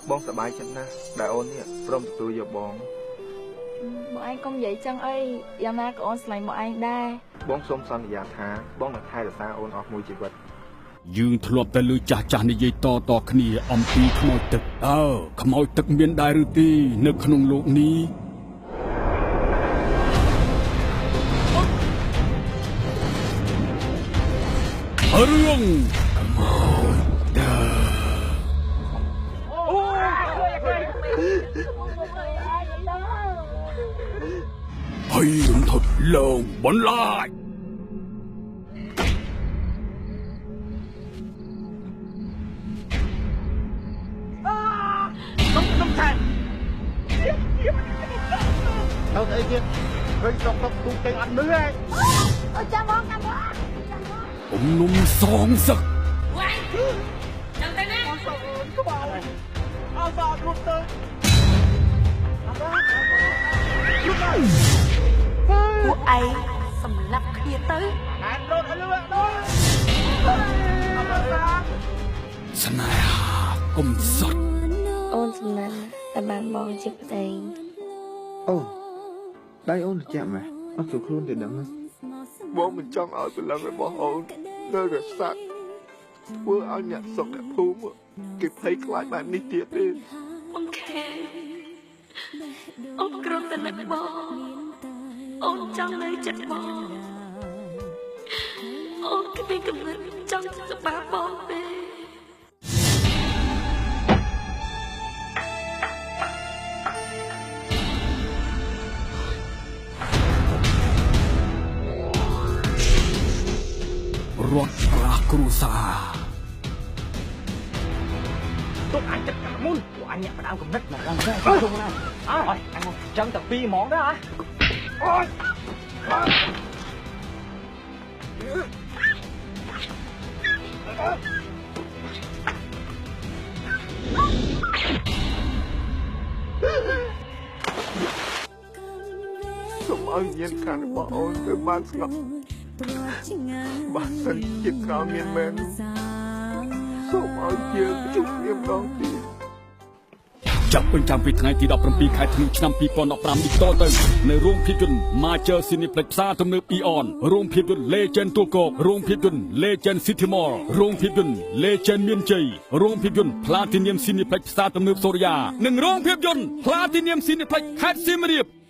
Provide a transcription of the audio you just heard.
បងសប្បាយចិត្តណាស់ដែលអូននេះព្រមទទួលយកបង បងឯងកុំនិយាយចឹងអីយ៉ាងណាក៏អូនស្រឡាញ់បងឯងដែរ បងសូមសន្យាថាបងនឹងថែរក្សាអូនអស់មួយជីវិត យើងធ្លាប់តែឮចាស់ចាស់និយាយតតគ្នាអំពីខ្មោចទឹកអើខ្មោចទឹកមានដែរឬទេនៅក្នុងលោកនេះរឿងខ្មោចទឹកហើយរំធត់លងបន្លាច ទៅស្អីទៀតឃើញសុកសុកទូចេញអត់លឺឯង អូចាំបងចាំបង អំនុំសងសឹក អត់អត់រួចទៅ ពួកឯងសម្លាប់គ្នាទៅ អែនរត់ឲ្យលឺដល់ ស្នេហាកំសត់ អូនសំណាងតែបានបងជាប្តី អូនដៃអូនត្រជាក់ម៉េះអត់ស្រួលខ្លួនទេដឹងទេបងមិនចង់ឲ្យព្រលឹងរបស់អូននៅរសាត់ធ្វើឲ្យអ្នកស្រុកអ្នកភូមិគេភ័យខ្លាចបែបនេះទៀតទេ បងខេអូនគ្រាន់តែនឹកបងអូនចង់នៅចិត្តបងអូនគ្មានកំណត់ចង់សម្បាបងទេ រត់ប្រាស់គ្រួសារ ទុកអញចិត្តកាមុនពួកអញអ្នកផ្ដើមកំណត់មកដល់ទៅណាអើអញមកចឹងតែពីរហ្មងដែរហ៎អូយ សូមឲ្យវិញ្ញាណក្ខន្ធរបស់អូនទៅបានស្ងប់បើសិនជាក្រោយមានមែនសូមឲ្យយើងជួបគ្នាម្ដងទៀត ចាប់បញ្ចាំងពីថ្ងៃទី17ខែធ្នូឆ្នាំ2015នេះតទៅនៅរោងភាពយន្ត Major Cineplex ផ្សារទំនើប Eon រោងភាពយន្ត Legend ទួលគោករោងភាពយន្ត Legend City Mall រោងភាពយន្ត Legend មានជ័យរោងភាពយន្ត Platinum Cineplex ផ្សារទំនើបសូរិយានិងរោងភាពយន្ត Platinum Cineplex ខេត្តសៀមរាប។